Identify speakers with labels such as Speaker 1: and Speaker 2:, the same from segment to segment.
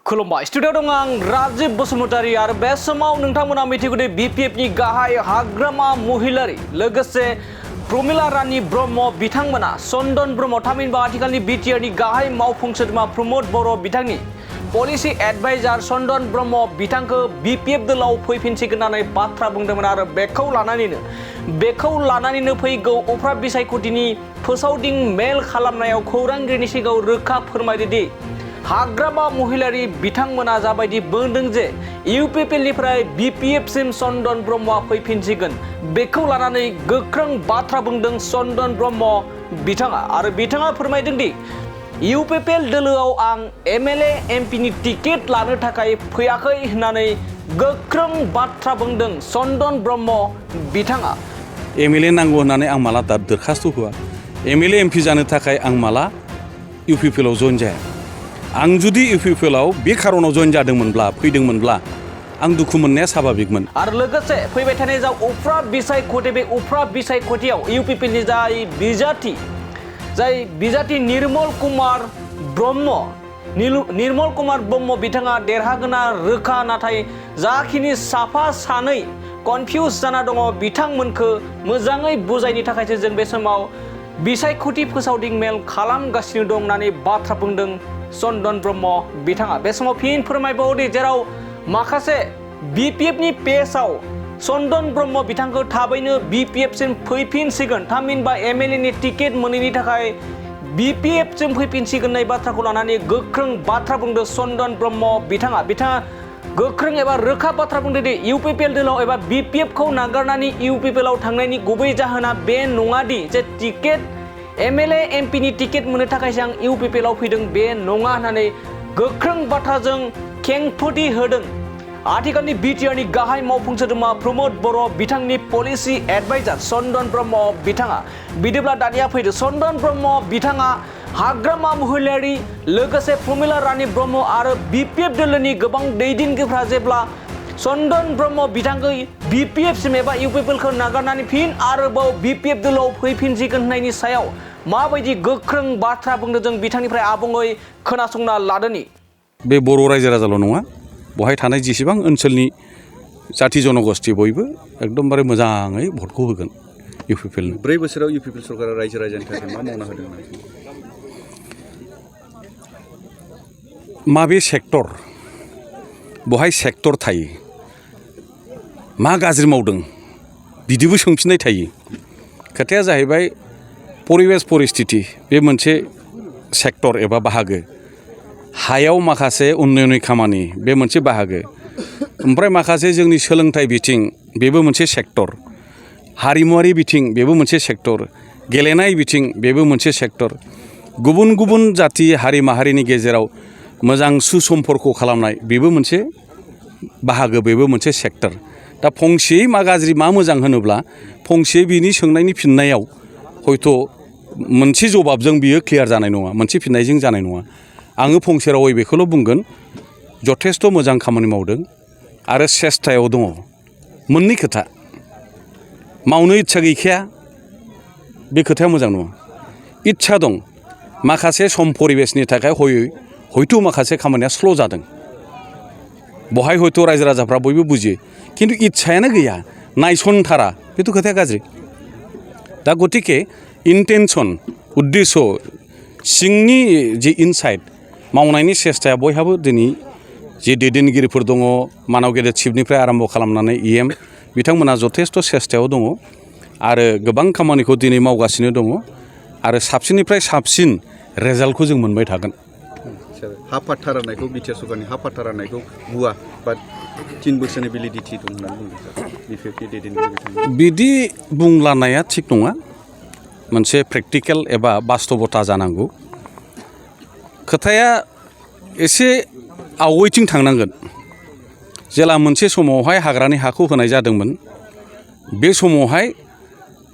Speaker 1: खुलुमबाय स्टुडिअ दं आं राजीव बसुमतारी आरो बे समाव नोंथांमोना मिथिगौदि बिपिएफनि गाहाय हाग्रामा महिलारि लोगोसे प्रमिला रानी ब्रह्म बिथांमोना चन्दन ब्रह्म थामहिनबा आथिखालनि बिटिआरनि गाहाय मावफुं सोद्रोमा प्रमद बर' बिथांनि पलिसि एडभाइजार चन्दन ब्रह्म बिथांखौ बिपिएफ दोलाव फैफिनसिगोन होननानै बाथ्रा बुंदोंमोन आरो बेखौ लानानैनो फैगौ उफ्रा बिसायख'थिनि फोसावदिं मेल खालामनायाव खौरांगिरिनि सिगाङाव रोखा फोरमायदोंदि हाग्रामा महिलारि बिथांमोना जाबायदि बुंदों जे इउपिपिएलनिफ्राय बिपिएफसिम चन्दन ब्रह्मआ फैफिनसिगोन बेखौ लानानै गोख्रों बाथ्रा बुंदों चन्दन ब्रह्म बिथाङा आरो बिथाङा फोरमायदोंदि इउपिपिएल दोलोआव आं एमएलए एमपिनि टिकेट लानो थाखाय फैयाखै होननानै गोख्रों बाथ्रा बुंदों चन्दन ब्रह्म बिथाङा
Speaker 2: एमएलए नांगौ होननानै आं माला दरखास्त होआ एमएलए एमपि जानो थाखाय आं माला इउपिपिएलआव जइन जाया आं जुदि इउपिपिएलआव बे खारनाव जइन जादोंमोनब्ला फैदोंमोनब्ला आं दुखु मोननाया स्वाभाबिकमोन
Speaker 1: आरो लोगोसे फैबाय थानाय जा उफ्रा बिसायख'थि बे उफ्रा बिसायख'थियाव इउपिपिएलनि जाय बिजाथि निर्मल कुमार ब्रह्म बिथाङा देरहागोना रोखा नाथाय जाखिनि साफा सानै कनफिउज जाना दङ बिथांमोनखौ मोजाङै बुजायनो थाखायसो जों बे समाव बिसायख'थि फोसावदिं मेल खालामगासिनो दं होननानै बाथ्रा बुंदों चन्दन ब्रह्म बिथाङा बे समाव फिन फोरमायबावदि जेराव माखासे बिपिएफनि पेजआव चन्दन ब्रह्म बिथांखौ थाबैनो बिपिएफसिम फैफिनसिगोन थामहिनबा एमएलएनि टिकेट मोनैनि थाखाय बिपिएफसिम फैफिनसिगोन होननाय बाथ्राखौ लानानै गोख्रों बाथ्रा बुंदों चन्दन ब्रह्म बिथाङा गोख्रों एबा रोखा बाथ्रा बुंदोंदि इउपिपिएल दोलाव एबा बिपिएफखौ नागारनानै इउपिपिएलआव थांनायनि गुबै जाहोना बे नङादि जे टिकेट एमएलए एमपिनि टिकेट मोननो थाखायसो आं इउपिपिएलआव फैदों बे नङा होननानै गोख्रों बाथ्राजों खेंफोरथि होदों आथिखालनि बिटिआरनि गाहाय मावफुं सोद्रोमा प्रमद बर' बिथांनि पलिसि एडभाइजार चन्दन ब्रह्म बिथाङा बिदिब्ला दानिया फैदो चन्दन ब्रह्म बिथाङा हाग्रामा महिलारि लोगोसे प्रमिला रानी ब्रह्म आरो बिपिएफ दोलोनि गोबां दैदेनगिरिफ्रा जेब्ला चन्दन ब्रह्म बिथांखौ बिपिएफसिम एबा इउपिपिएलखौ नागारनानै फिन आरोबाव बिपिएफ दोलोआव फैफिनसिगोन होननायनि सायाव माबायदि गोख्रों बाथ्रा बुंदों जों बिथांनिफ्राय आबुङै खोनासंना लादोनि
Speaker 2: बे बर' रायजो राजाल' नङा बहाय थानाय जेसेबां ओनसोलनि जाथि जनगोष्ठी बयबो एकदमबारे मोजाङै भटखौ होगोन इउपिपिएलनो
Speaker 3: 4 बोसोराव इउपिपिएल सरकारा रायजो राजानि थाखाय मा मावना होदों
Speaker 2: माबे सेक्टर बहाय सेक्टर थायो मा गाज्रि मावदों बिदिबो सोंफिननाय थायो खोथाया जाहैबाय परिबेस परिस्थिति बे मोनसे सेक्टर एबा बाहागो हायाव माखासे उन्नयननि खामानि बे मोनसे बाहागो ओमफ्राय माखासे जोंनि सोलोंथाइ बिथिं बेबो मोनसे सेक्टर हारिमुवारि बिथिं बेबो मोनसे सेक्टर गेलेनाय बिथिं बेबो मोनसे सेक्टर गुबुन गुबुन जाथि हारि माहारिनि गेजेराव मोजां सुसम्पर्क खालामनाय बेबो मोनसे बाहागो बेबो मोनसे सेक्टर दा फंसेयै मा गाज्रि मा मोजां होनोब्ला फंसेयै बिनि सोंनायनि फिननायाव हयथ' मोनसे जवाबजों बियो क्लियार जानाय नङा मोनसे फिननायजों जानाय नङा आङो फंसे रावै बेखौल' बुंगोन जथेस्थ' मोजां खामानि मावदों आरो सेस्थायाव दङ मोननै खोथा मावनो इच्छा गैखाया बे खोथाया मोजां नङा इच्छा दं माखासे सम परिबेसनि थाखाय हयथ' माखासे खामानिया स्ल' जादों बहाय हयथ' रायजो राजाफ्रा बयबो बुजियो खिन्थु इच्छायानो गैया नायसनथारा बेथ' खोथाया गाज्रि दा गतिके इन्टेनसन उद्देश्य सिंनि जे इनसाइट मावनायनि सेस्थाया बयहाबो दिनै जे दैदेनगिरिफोर दङ मानाव गेदेर चिफनिफ्राय आरम्भ खालामनानै इएम बिथांमोना जथेस्थ' सेस्थायाव दङ आरो गोबां खामानिखौ दिनै मावगासिनो दङ आरो साबसिननिफ्राय साबसिन रेजाल्टखौ जों मोनबाय थागोन
Speaker 3: हा पाट्टा राननायखौ बिटिआर सरकारनि हा पाट्टा राननायखौ बुवा बा 3 बोसोरनि भेलिडिटि दं होननानै बुंदों बिपिएफनि दैदेनगिरि
Speaker 2: बिदि बुंलानाया थिग नङा मोनसे प्रेक्टिकेल एबा बास्तबता जानांगौ खोथाया एसे आवगायथिं थांनांगोन जेला मोनसे समावहाय हाग्रानि हाखौ होनाय जादोंमोन बे समावहाय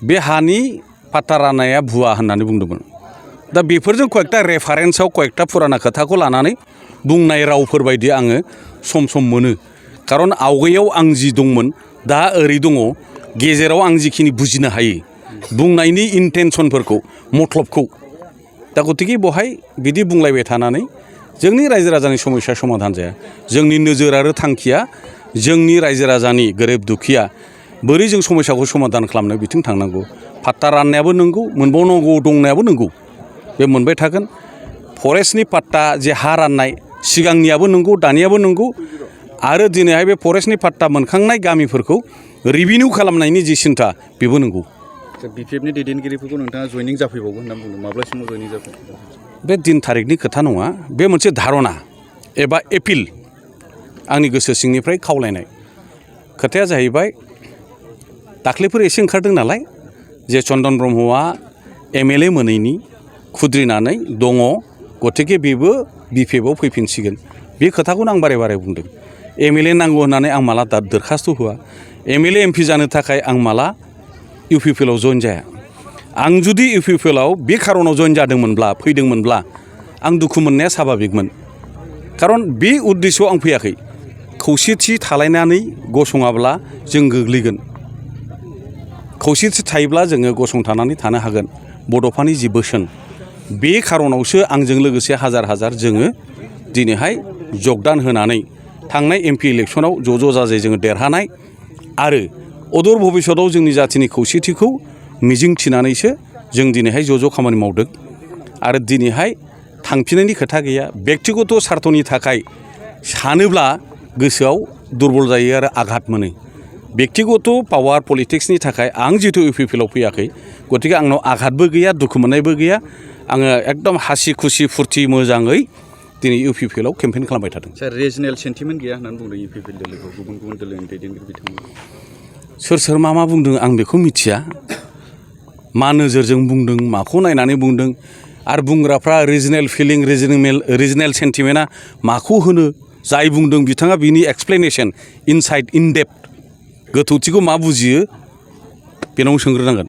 Speaker 2: बे हानि पाट्टा राननाया भुवा होननानै बुंदोंमोन दा बेफोरजों कयेकटा रेफारेन्सआव कयेकटा फुराना खोथाखौ लानानै बुंनाय रावफोर बायदि आङो सम सम मोनो खारन आवगायाव आं जि दंमोन दा ओरै दङ गेजेराव आं जिखिनि बुजिनो हायो बुंनायनि इन्टेनसनफोरखौ मतलबखौ दा गतिके बहाय बिदि बुंलायबाय थानानै जोंनि रायजो राजानि समस्या समाधान जाया जोंनि नोजोर आरो थांखिया जोंनि रायजो राजानि गोरिब दुखिया बोरै जों समस्याखौ समाधान खालामनो बिथिं थांनांगौ पाट्टा राननायाबो नंगौ मोनबावनांगौ दंनायाबो नंगौ बे मोनबाय थागोन फरेस्टनि पाट्टा जे हा राननाय सिगांनियाबो नंगौ दानियाबो नंगौ आरो दिनैहाय बे फरेस्टनि पाट्टा मोनखांनाय गामिफोरखौ रिभिनिउ खालामनायनि जि सिन्था बेबो नंगौ
Speaker 3: बिपिएफनि दैदेनगिरिफोरखौ नोंथाङा जयनिं जाफैबावगोन होनना बुंदों माब्ला समाव जयनिं जाफैगोन
Speaker 2: बे दिन थारिखनि खोथा नङा बे मोनसे धारना एबा एपिल आंनि गोसो सिंनिफ्राय खावलायनाय खोथाया जाहैबाय दाख्लैफोर एसे ओंखारदों नालाय जे चन्दन ब्रह्मआ एमएलए मोनैनि खुद्रिनानै दङ गतिके बेबो बिपिएफआव फैफिनसिगोन बे खोथाखौनो आं बारे बारे बुंदों एमएलए नांगौ होननानै आं माला दरखास्त होआ एमएलए एमपि जानो थाखाय आं माला इउपिपिएलआव जइन जाया आं जुदि इउपिपिएलआव बे खारनाव जइन जादोंमोनब्ला फैदोंमोनब्ला आं दुखु मोननाया स्वाभाबिकमोन खारन बे उद्देश्यआव आं फैयाखै खौसेथि थालायनानै गसङाब्ला जों गोग्लैगोन खौसेथि थायोब्ला जोङो गसंथानानै थानो हागोन बड'फानि जि बोसोन बे खारनावसो आंजों लोगोसे हाजार हाजार जोङो दिनैहाय जगदान होनानै थांनाय एमपि इलेक्सनाव ज' जाजाय जोङो देरहानाय आरो अदूर भबिष्यतआव जोंनि जाथिनि खौसेथिखौ मिजिं थिनानैसो जों दिनैहाय ज' खामानि मावदों आरो दिनैहाय थांफिननायनि खोथा गैया बेक्तिगत सार्थनि थाखाय सानोब्ला गोसोआव दुरबल जायो आरो आघात मोनो बेक्तिगत पावार पलिटिक्सनि थाखाय आं जितु इउपिपिएलआव फैयाखै गतिके आंनाव आघातबो गैया दुखु मोननायबो गैया आङो एकदम हासि खुसि फुर्ति मोजाङै दिनै इउपिपिएलआव केम्पेइन खालामबाय थादों
Speaker 3: सार रिजनेल सेन्टिमेन्ट गैया होननानै बुंदों इउपिपिएल दोलोखौ गुबुन गुबुन दोलोनि दैदेनगिरि बिथांमोन
Speaker 2: सोर मा बुंदों आं बेखौ मिथिया मा नोजोरजों बुंदों माखौ नायनानै बुंदों आरो बुंग्राफ्रा रिजनेल फिलिं रिजनेल सेन्टिमेन्टआ माखौ होनो जाय बुंदों बिथाङा बिनि एक्सप्लेनेसन इनसाइड इन डेप्थ गोथौथिखौ मा बुजियो बेनाव सोंग्रोनांगोन